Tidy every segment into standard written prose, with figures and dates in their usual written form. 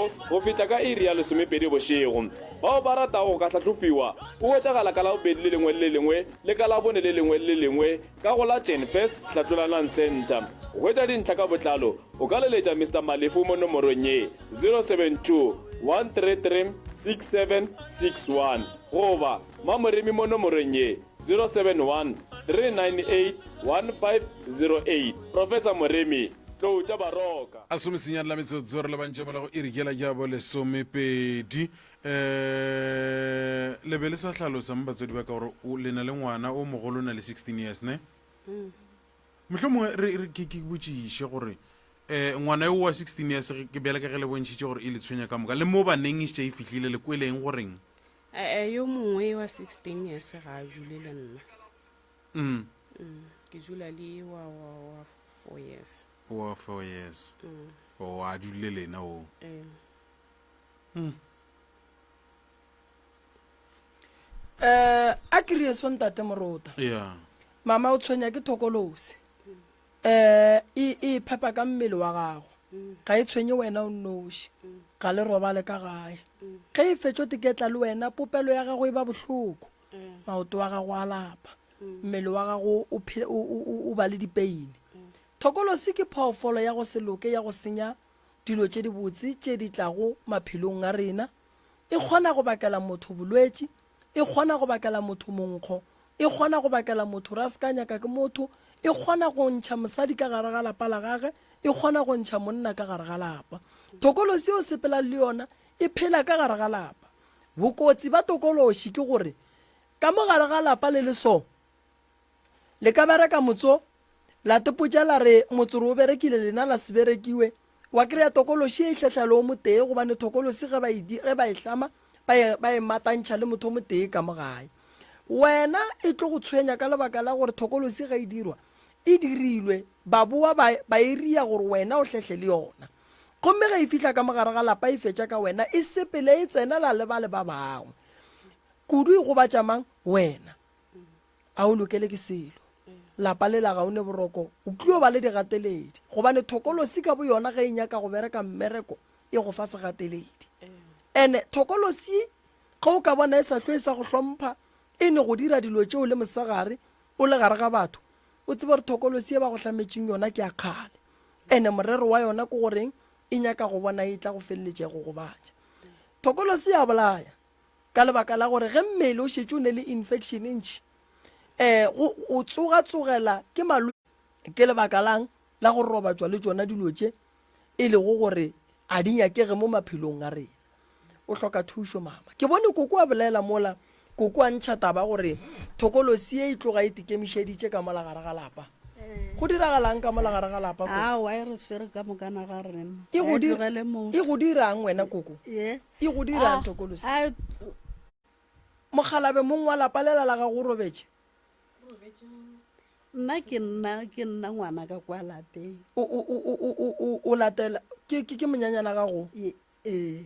meso go fihla ka iri ya lesomepedi bošego. Bao ba ratago go ka hlahlofiwa o hwetšagala ka Labobedi le lengwe le le lengwe le ka Labone le lengwe le le lengwe ka go la Genfest Hlatlolanang Centre. Go hwetša dintlha ka botlalo o ka leletša Mister Malefu mo nomorong ye, 072 133 6761 goba Mamoremi mo nomorong ye, 071 398 1508. Professor Moremi, Tlou tša Baroka. A somesenyane la metsotso re lebantše mola go iri yela ya bolesomepedi. Um le be le sa hlalosa mo batswadi ba ka gore le na le ngwana o mogolo o na le 16 years ne? Mohlomongwe re, re ke, ke botšiše gore um ngwana yo wa 16 years ke bjale ka ge le bontšhitše gore e le tshwenya ka moka le mo baneng e šetše e fihlile le kweleng goreng? Ee, yo mongwe wa 16 years ga a dule le nna. Mm. Mm, ke dula le wa wa wa 4 years. Wa 4 years. Mm. O a dule lena o. Ee. Mm. Eh, a ke re so ntate Morota. Yeah. Mama o tshwenya ke thokolosi. Eh, e e phepa ka mmele wa gago. Ga e tshwenye wena o nnoši. Ga le robale ka gae. Ge e fetšo teketla le wena, popelo ya gago e ba bohloko. Maoto a gago a lapa. Mmele wa gago o o o ba le dipeine. Thokolosi ke phoofolo ya go se loke ya go senya dilo tše dibotse tše di tlago maphelong a rena. E kgona go bakela motho bolwetši, e kgona go bakela motho monkgo, e kgona go bakela motho ra se ka nyaka ke motho, e kgona go ntšha mosadi ka gare ga lapa la gage, e kgona go ntšha monna ka gare ga lapa. Tokolosi o sepelang le yona e phela ka gare ga lapa. Bokotsi ba tokološi ke gore ka mo gare ga lapa le le so, Le ka bereka motso, la tepotša la re motsoro o berekile lena la se berekiwe. Wa kry-a tokološi e hlehla le o motee gobane thokolosi ge ba e, ge ba e hlama ba e, ba e matantšha le motho o motee ka mo gae. Wena e tlo go tshwenya ka lebaka la gore thokolosi ge e dirwa e dirilwe ba boa ba, ba e ria gore wena o hlehle le yona. Gomme ge e fihla ka mogare ga lapa e fetša ka wena e sepele e tsenela le bale ba bangwe. Kudu e gobatša mang? Wena. A o lokele ke selo. Lapa lela ga o ne boroko, o tlio ba le digateledi. Gobane thokolosi ka boyona ge e nyaka go bereka mmereko, e go fa segateledi. Ene thokolosi ge o ka bona e sa hlwe e sa go hlompha, e ne go dira dilo tšeo le mosegare o le gare ga batho, o tsebe gore thokolosi e ba go hlametšeng yona ke ya kgale. Ene morero wa yona ke goreng e nyaka go bona e tla go feleletša e go gobatša. Thokolosi ya bolaya. ka lebaka la gore ge mmele o šetše o ne le infection e ntši um go o tsoga-tsogela ke malwe ke lebaka lang la go robatšwa le tšona dilo tše e lego gore a di nyakege mo maphelong a rena o hloka thušo mama ke bone koko a bolela mola koko a ntšha taba gore thokolosi e e tloga e tikemišeditše ka mola gare ga lapa go diragalang ka mola gare ga lapa aowa e re swere ka mokana ga rena e go dirang wena koko E go dirang Thokolosi? Mokgalabe mong wa lapa lela la gago o robetše? Nna ke nna ke nna ngwana ka kwa lapeng. O o o o o o o latela ke ke ke monyanyana gago? Ee.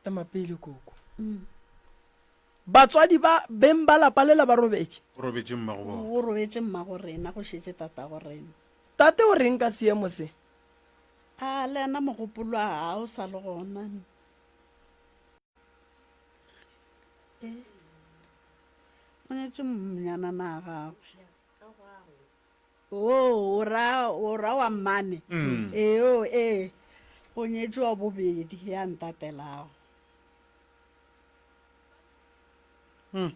Ema pele koko. Mm. Batswadi ba beng ba lapa lela ba robetše? O robetše mmago bona. O robetše mmago rena go šetše tatago rena. Tate o reng ka seemo se? A le yena mogopolo a o sa le gona. E o nyetše monyanana a gagwe. O o ra o ra wa mmane. Mm. Ee o ee o nyetše wa bobedi ya ntatelago. Mm.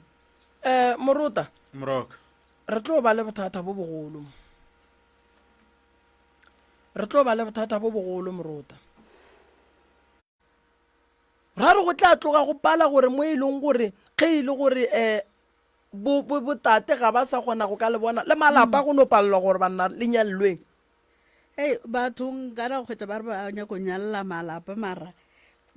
Eh morota. Moroka. Re tlo ba le bothata bo bogolo. Re tlo ba le bothata bo bogolo, morota. Ra re go tla tloga go pala gore mo e leng gore ge e le gore um bo, bo, botate ga ba sa kgona go ka le bona le malapa go no palelwa gore banna le nyallweng. Hei, batho nka ra kgwetsa ba re ba nyako nyalla malapa mara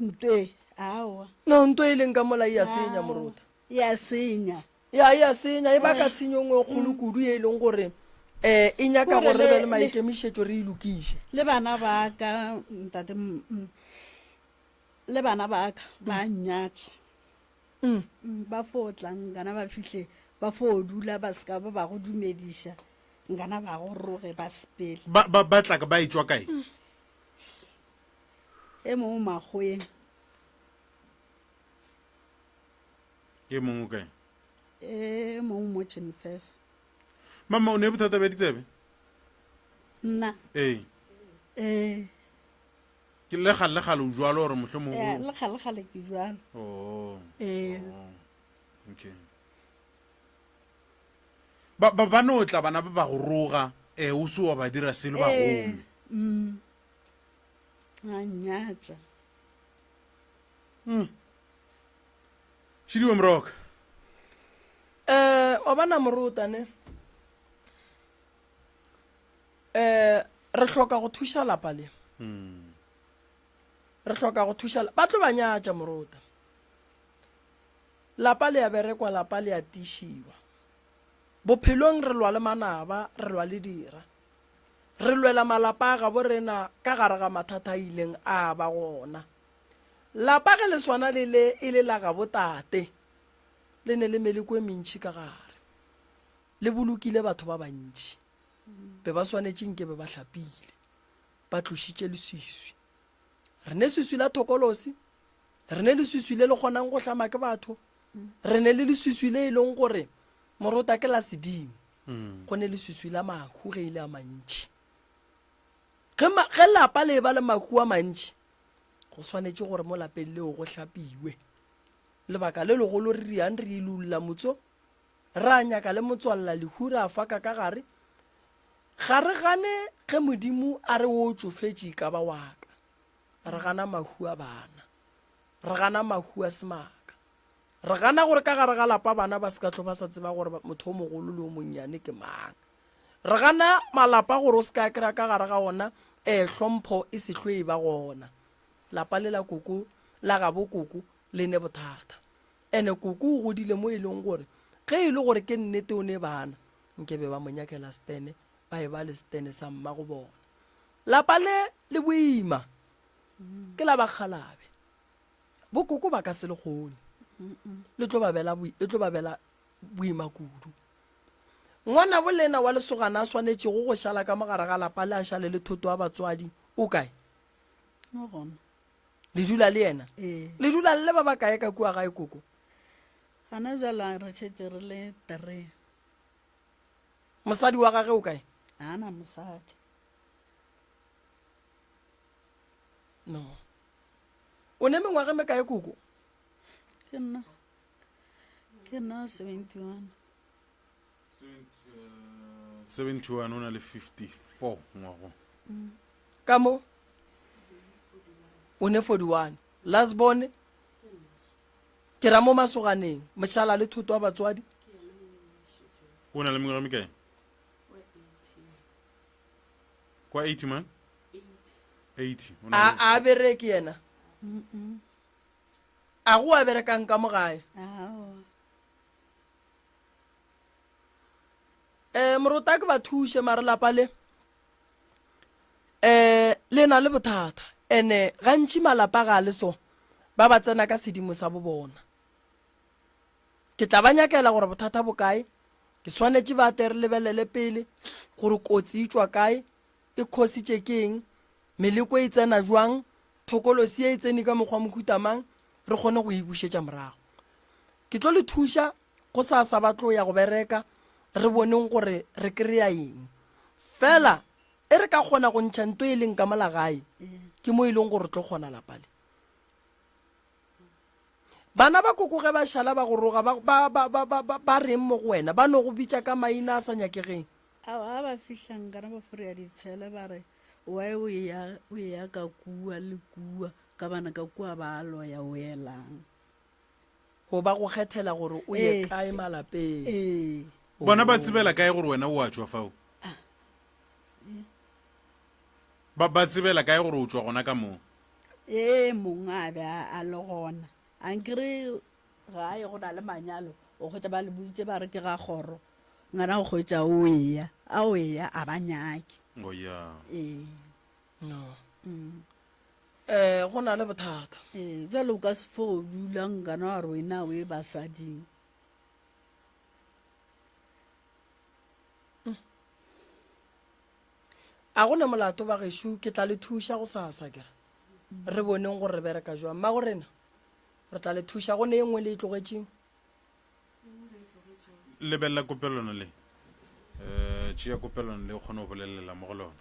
ntwe aowa. No, ntwe e leng ka mola e a senya, morota. E a senya. Ya, e a senya, e baka tshenyo nngwe e kgolo kudu ye e leng gore um e nyaka gore re be le maikemišetšo re e lokiše. Le bana ba ka, ntate, le bana ba ka ba nnyatša. Mm. Ba fo tla nkana ba fihle ba fo dula ba se ka ba ba go dumediša nkana ba go roge ba sepele. Ba, ba, ba tla ba etšwa kae? E mongwe o makgoeng. E mongwe o kae? E mongwe mo Chinfes. Mama, o ne bothata bja ditsebe? Nna. Ee. Ee. Ke le gale le gale o jwalo gore mohlomong Eh, le gale gale ke jwalo. Oh. Ee. Oh. Okay. Ba ba ba no tla bana ba ba go roga eh o se wa ba dira selo ba Ee. gome. Mm. A nyatša. Šidiwe Moroka. Eh, wa bona morota ne. Eh, re hloka go thuša lapa le. Re hloka go thuša ba tlo ba nyatša morota. Lapa le a berekwa, lapa le a tiišiwa. Bophelong re lwa le manaba, re lwa le dira. Re lwela malapa a gabo rena ka gare ga mathata a ileng a ba gona. Lapa ge le swana le le e le la gabo tate, le ne le meleko e mentši ka gare. Le bolokile batho ba bantši. Be ba swanetše nke be ba hlapile, ba tlošitše leswiswi. Re ne swiswi la thokolosi, re ne leswiswi le le kgonang go hlama ke batho, re ne le leswiswi le e leng gore morota ke la sedimo. Go ne leswiswi la mahu ge e le a mantši. Ge, ma, ge lapa le eba le mahu a mantši, go swanetše gore mo lapeng leo go hlapiwe. Lebaka le legolo re riang re ilulla motso, ra nyaka le motswalla lehu ra faka ka gare. Ga re gane ge Modimo a re o tšofetše e ka ba wa ka. Re gana mahu a bana. Re gana mahu a semaka. Re gana gore ka gare ga lapa bana ba se ka tlo ba sa tseba gore motho o mogolo le o monnyane ke mang. Re gana malapa gore o se ka kry-a ka gare ga ona um hlompho e se hlwe e ba gona. Lapa le la koko la gabo koko le ne bothata. Ene koko o godile mo e leng gore ge e le gore ke nnete o ne bana nke be ba mo nyakela stene ba e ba le stene sa mma go bona. Lapa le le boima ke la bakgalabe. Bokoko ba ka se le kgone. Le tlo ba bela le tlo ba bela boima kudu. Ngwanabo lena wa lesogana a swanetšego go šala ka mogare ga lapa le a šale le thoto wa batswadi o kae? O gona. Le dula le yena? Ee. Le dula le le ba bakae ka kua gae koko? Gana jwale re šetše re le three. Mosadi wa gage o kae? Ga na mosadi. No. O ne mengwaga e mekae koko? Ke nna. Ke nna 71. 71 o na le 54 ngwago. Ka mo? O ne 41. Last born? Ke ra mo masoganeng, mošala le thoto wa batswadi. O na le mengwaga e mekae? Kwa 80 man? 80. O na A le- a bereke yena. A go a berekang ka mo gae. Aowa. Eh morota ke ba thuše mare lapa le eh le na le bothata ene gantši malapa ga a le so ba ba tsena ka sedimo sa bo bona. Ke tla ba nyakela gore bothata bo kae. Ke swanetše ba tle re lebelele pele gore kotsi e tšwa kae, e khositše ke eng, meleko e tsena jwang, thokolosi ye e tsene ka mokgwa mohuta mang, re kgone go e bušetša morago. Ke tlo le thuša gosasa ba tlo ya go bereka, re boneng gore re kry-a eng. Fela e re ka kgona go ntšha nto e leng ka mola gae, ke mo e leng gore re tlo kgona lapa le. Bana ba koko ge ba šala ba go roga ba, ba, ba, ba, ba, ba, ba reng mo go wena? Ba no go bitša ka maina a sa nyakegeng. Ao, ga ba fihla nkana ba foreya ditshele ba re, Why o eya, o eya ka kua le kua, ka bana ka kua ba a loya o elang? Go ba go kgethela gore o ye Ee. kae malapeng. Ee. Bona ba tsebela kae gore wena o a tšwa fao? Ba, ba tsebela kae gore o tšwa gona ka moo? Ee, mongwe a be a, a le gona. Ankere gae go na le manyalo, o hwetša ba le boditše ba re ke ga kgoro. Ngwana o hwetša o eya, a o eya a ba nyake. Oh ya. Ee. No. Eh, go na le bothata. Ee, jwale o ka se fo dula nkana wa re wena o e basading. A go ne molato ba gešo, ke tla le thuša gosasa ke re. Re boneng gore re bereka jwang. Mmago rena, re tla le thuša. Go ne e nngwe le e tlogetšeng? Lebelela kopelwana le. Um tšea kopelwana le o kgone go bolelela mo go lona.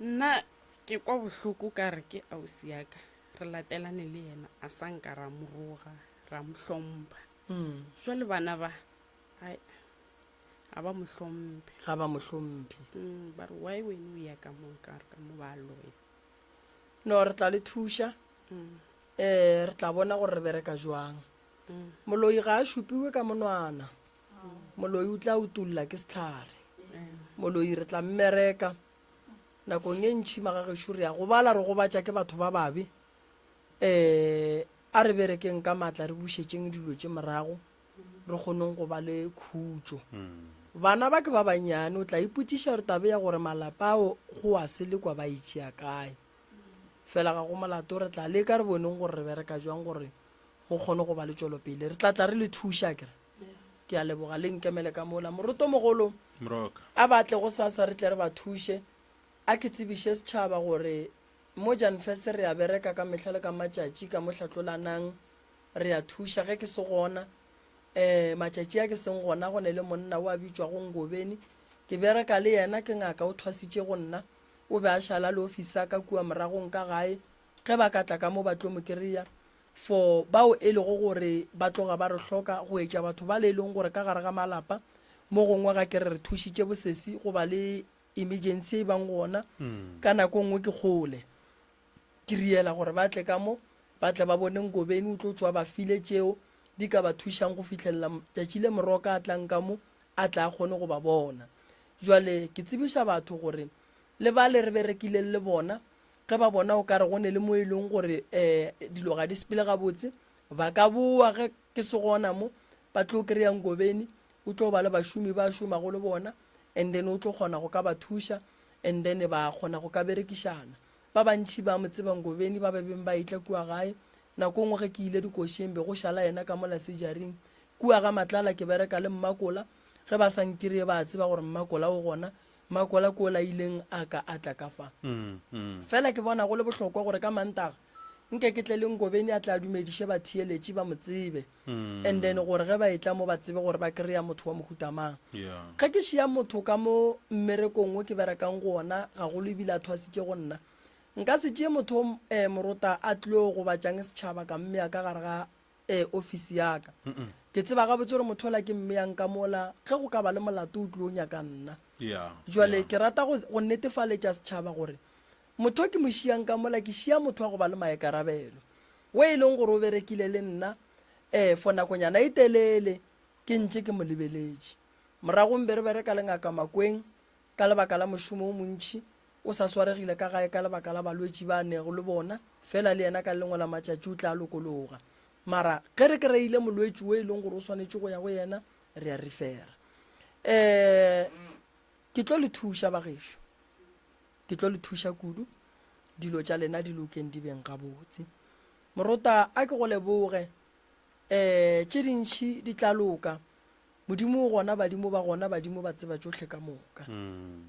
Nna ke kwa bohloko ka re ke ausi ya ka, re latelane le yena, a sa nka ra mo roga, ra mo hlompha. Jwale bana ba, ai, ga ba mo hlomphe. Ga ba mo hlomphe. Ba re why wena o ya ka mo, ka re ka mo ba loya. No, re tla le thuša. Um re tla bona gore re bereka jwang. Moloi ga a šupiwe ka monwana. Moloi o tla utolla ke sehlare. Moloi re tla mmereka. Nakong e ntšhi magagešo re ya gobala re gobatša ke batho ba babe. Um a re berekeng ka maatla re bušetšeng dilo tše morago re kgoneng go ba le khutšo. Bana ba ke ba bannyane o tla ipotšiša gore tabe ya gore malapa ao go a selekwa ba e tšea kae. Fela ga go molato re tla leka re boneng gore re bereka jwang gore go kgone go ba le tšwelopele. Re tla tla re le thuša akere. Ke a leboga le nkemele ka mola. Morotomogolo Moroka. a ba tle gosasa re tle re ba thuše. A ke tsebiše setšhaba gore mo Janfes re a bereka ka mehla le ka matšatši ka mo hlatlolanang re a thuša ge ke se gona. Um matšatši a ke seng gona go ne le monna o a bitšwago Ngobeni. Ke bereka le yena ke ngaka o thwasitše go nna. O be a šala le ofisi ya ka kua moragong ka gae. Ge ba ka tla ka mo ba tlo mo kry-a. For bao e lego gore ba tloga ba re hloka go etša batho bale e leng gore ka gare ga malapa mo gongwe ga ke re re thušitše bosesi goba le emergency e bang gona ka nako nngwe ke kgole ke riela gore ba tle ka mo ba tle ba bone Nkobeni o tlo tšwa ba file tšeo di ka ba thušang go fihlelela tšatši le Moroka a tlang ka mo a tla a kgone go ba bona. Jwale ke tsebiša batho gore le bale re berekileng le bona Ge ba bona o ka re go ne le mo e leng gore um dilo ga di sepele gabotse, ba ka boa ge ke se gona mo, ba tlo kry-a Ngobeni, o tlo ba le bašomi ba šomago le bona, and then o tlo kgona go ka ba thuša, and then ba kgona go ka berekišana. Ba bantši ba mo tseba Ngobeni, ba ba beng ba etla kua gae. Nako nngwe ge ke ile dikošeng be go šala yena ka mola sejaring. Kua ga Matlala ke bereka le Mmakola, ge ba sa nkireye ba tseba gore Mmakola o gona, Makola ko la ileng a ka a tla ka fa. Fela ke bona go le bohlokwa gore ka Mantaga nke ke tle le Nkobeni a tle a dumediše batheeletši ba mo tsebe and then gore ge ba etla mo ba tsebe gore ba kry-a motho wa mohuta mang. Ge ke šia motho ka mo mmerekong wo ke berekang go ona gagolo ebile a thwasitše go nna, nka se tšee motho o morota a tlo gobatšang setšhaba ka mmea ka gare ga eh, ofisi ya ka. Ke tseba gabotse gore motho ola ke mmeyang ka mola, ge go ka ba le molato o tlo nyaka nna. Yeah, Jwale yeah. ke rata go, go netefaletša setšhaba gore motho o ke mo šiang ka mola, ke šia motho wa go ba le maikarabelo. O e leng gore o berekile le nna eh, for nakonyana e telele ke ntše ke mo lebeletše. Moragong be re bereka le Ngaka Makweng ka lebaka la mošomo o montši, O sa swaregile ka gae ka lebaka la balwetši ba a nego le bona, fela le yena ka le lengwe la matšatši o tla lokologa. Mara ge re kry-ile molwetši wo e leng gore o swanetše go ya go yena, re a refera. Um ke tlo le thuša bagešo, ke tlo le thuša kudu, dilo tša lena di lokeng di beng gabotse. Morota a ke go leboge, um tše dintši di tla loka. Modimo o gona, badimo ba gona, badimo ba tseba tšohle ka moka.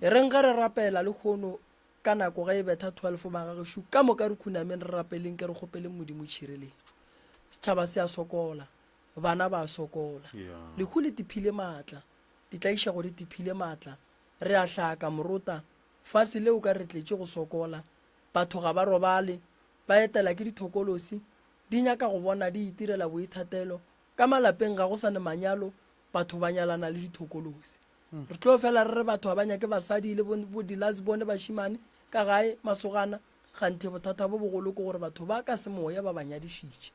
E reng ge re rapela lehono ka nako ge e betha 12 magagešo ka moka re khunameng re rapeleng ke re kgopeleng Modimo tšhireletšo. Setšhaba se a sokola, bana ba a sokola. Yeah. Lehu le tiphile maatla, ditlaišego di tiphile maatla, re a hlaka morota, fase le o ka re tletše go sokola, batho ga ba robale, ba etela ke dithokolosi, di nyaka go bona di itirela boithatelo, Ka malapeng ga go sa ne manyalo, batho ba nyalana le dithokolosi. Re tlo fela re re batho ga ba nyake basadi le bo, bo dilasbone bašemane ka gae, masogana, kganthe bothata bo bogolo ke gore batho ba ka semoya ba ba nyadišitše.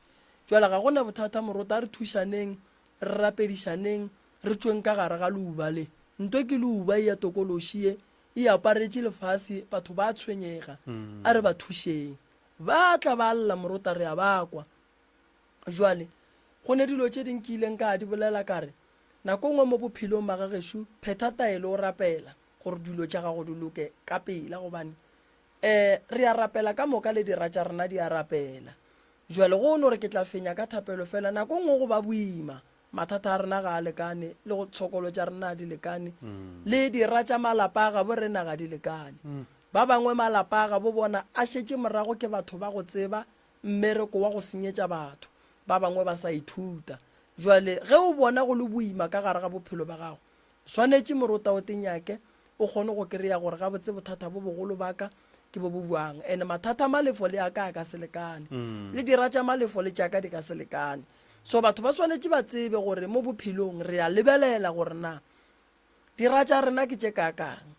Jwale ga go na bothata morota, a re thušaneng, re rapedišaneng, re tšweng ka gare ga leuba le. Nto ke leuba e ya tokološi ye, e aparetše lefase, batho ba a tshwenyega, a re ba thušeng. Ba tla ba lla morota re a ba kwa. Jwale, go ne dilo tše ding ke ileng ka di bolela ka re, Nako nngwe mo bophelong magagešo, phetha taelo o rapela gore dilo tša gago di loke ka pela gobane um re a rapela ka moka le dira tša rena di a rapela. Jwale go no re ke tla fenya ka thapelo fela, nako nngwe go ba boima. Mathata a rena ga a lekane, le go tshokolo tša rena ga di lekane, le dira tša malapa a gabo rena ga di lekane. Ba bangwe malapa a gabo bona a šetše morago ke batho ba go tseba mmereko wa go senyetša batho. Ba bangwe ba sa ithuta. Jwale ge o bona go le boima ka gare ga bophelo ba gago, swanetše morota o te nyake o kgone go kry-a gore gabotse bothata bo bogolo ba ka ke bo bo bjang. And mathata a malefo le a ka a ka se lekane. Le dira tša malefo le tša ka di ka se lekane. So batho ba swanetše ba tsebe gore mo bophelong re a lebelela gore na dira tša rena ke tše kaakang.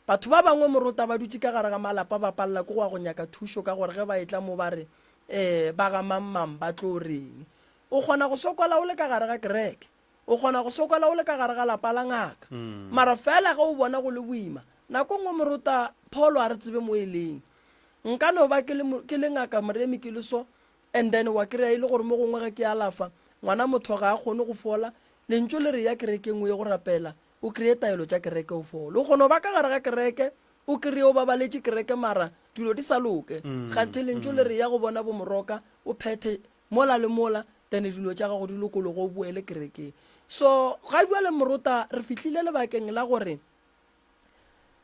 Batho ba bangwe morota ba dutše ka gare ga malapa ba palela ke go ya go nyaka thušo ka gore ge ba etla mo ba re um ba ga mang mang ba tlo reng. O kgona go sokola o le ka gare ga kereke. O kgona go sokola o le ka gare ga lapa la ngaka. Mara fela ge o bona go le boima, nako nngwe morota Paul a re tsebe mo e leng. Nka no ba ke le, ke le ngaka Moremi ke le so, and then wa kry-a e le gore mo gongwe ge ke alafa, ngwana motho ga a kgone go fola. Lentšu le re ya kerekeng o ye go rapela, o kry-e taelo tša kereke o fole. O kgona go ba ka gare ga kereke, o kry-e o babaletše kereke mara dilo di sa loke. Kganthe lentšu le re ya go bona bomoroka, o phethe mola le mola, then dilo tša gago di lokologe o boele kerekeng. So ga bjale morota re fihlile lebakeng la gore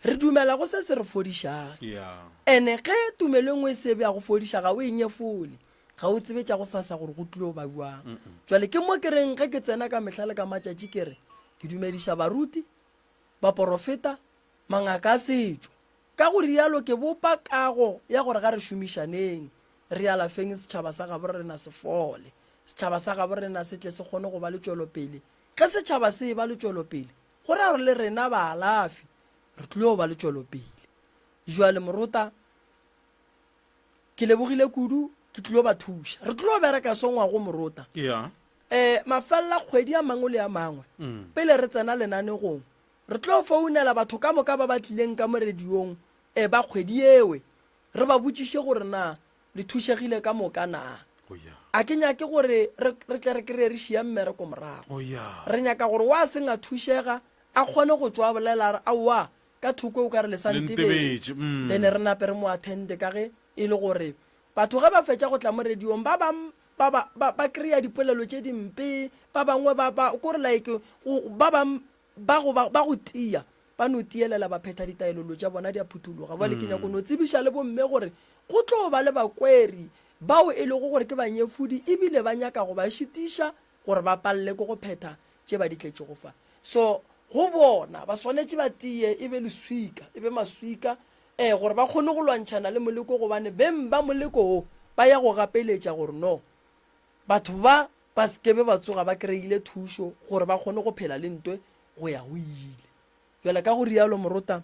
re dumela go se se re fodišang. Yeah. Ene ge tumelo e nngwe e se be ya go fodiša ga o e nyefole, ga o tsebe tša go sasa gore go tlilo ba bjang. Jwale ke mo ke reng ge ke tsena ka mehla le ka matšatši ke re ke dumediša baruti, baporofeta, mangaka a setšo. Ka go rialo ke bopa kago ya gore ga re šomišaneng, re alafeng setšhaba sa gabo rena se fole, setšhaba sa gabo rena se tle se kgone go ba le tšwelopele. Ge setšhaba se eba le tšwelopele, go ra gore le rena baalafi re tlilo ba le tšwelopele. Jwale morota, ke lebogile kudu, ke tlilo ba thuša. Re tlilo bereka so ngwago morota. Yeah. Eh, mafelela kgwedi a mangwe le a mangwe, pele re tsena lenanegong, Re tlo founela batho ka moka ba ba tlileng ka mo radiong e ba kgwedi yewe, re ba botšiše gore na le thušegile ka moka na. Oh yeah. A ke nyake gore re, re tle re kry-e re šia mmereko morago. Oh yeah. Re nyaka gore wa seng a thušega a kgone go tšwa a bolela a re aowa ka thoko o ka re le sa Le ntebetše. ntebetše, mm. Then re nape re mo attende ka ge e le gore batho ge ba fetša go tla mo radiong ba bang ba ba ba, ba kry-a dipolelo tše dimpe, ba bangwe ba ba kore like go, ba bang Ba go ba, ba go tia, ba no tielela ba phetha ditaelolo tša bona di a phuthologa. Bjale ke nyako no tsebiša le bomme gore go tlo ba le bakweri bao e lego gore ke banyefodi ebile ba nyaka go ba šitiša gore ba palele ke go phetha tše ba di tletšego fa. So go bona ba swanetše ba tie e be leswika, e be maswika, ee, gore ba kgone go lwantšhana le moleko gobane beng ba moleko wo ba ya go gapeletša gore no batho ba ba se ke be ba tsoga ba kry-ile thušo gore ba kgone go phela le ntwe go ya go ile. Bjale ka go rialo morota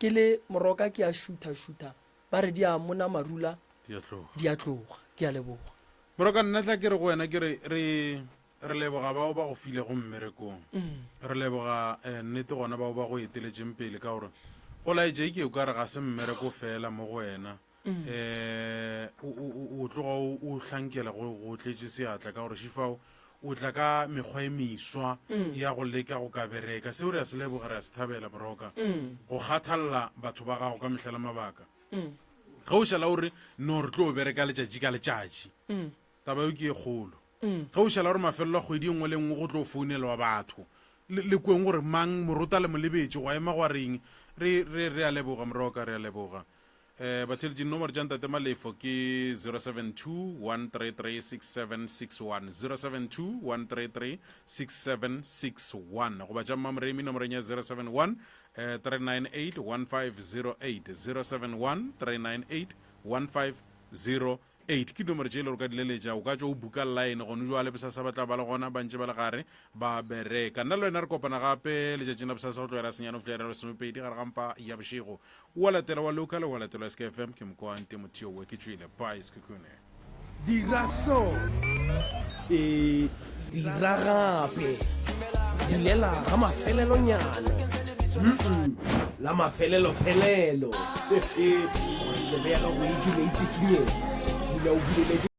ke le moroka ke a šutha-šutha ba re di a mona marula Di a tloga. di a tloga. Ke a leboga. Moroka nna tla ke re go wena ke re re re leboga bao ba go filego mmerekong. Re leboga eh, nnete gona bao ba go eteletšeng pele ka gore go laetša e ke o ka re ga se mmereko fela mo go wena. um o tloga o hlankela go go tletše seatla ka gore šifao o tla ka mekgwa e meswa mm. ya go leka go ka bereka seo re a se leboga re a se thabela moroka mm. go kgathalela batho ba gago ka mehla le mabaka mm. ge o šala o re no re tlo bereka letšatši ka letšatši taba eo ke e kgolo ge o šala gore mafelelo a kgwedi e nngwe le nngwe go tlo founelwa batho le kweng gore mang morota le molebetše go ema gwa reng re re re a leboga moroka re a leboga Eh, batheletši nomoro tša ntate Malefo ke 072 133 6761 072 133 6761 goba tša mmamoremi nomorong ya 071 eh, 398 1508 071 398 1508 8 ke dinomoro tše e le gore ka di leletša o ka tšwa o buka line gone jwale bosasa ba tla ba le gona ba ntše ba le gare ba bereka nna le wena re kopana gape letšatšing la bosasa go tloga senyane go fihla lesomepedi gare ga mpa ya bošego wa latela wa local wa latela skfm ke mokoante motheo we ke tšwele bye sekhukhune Dira so. Ee, dira gape. Dulela ga mafelelonyana. Mm-mm, la mafelelofelelo. Gore tsebe ya gago e dule e tsikinyega. Dula o buleletše.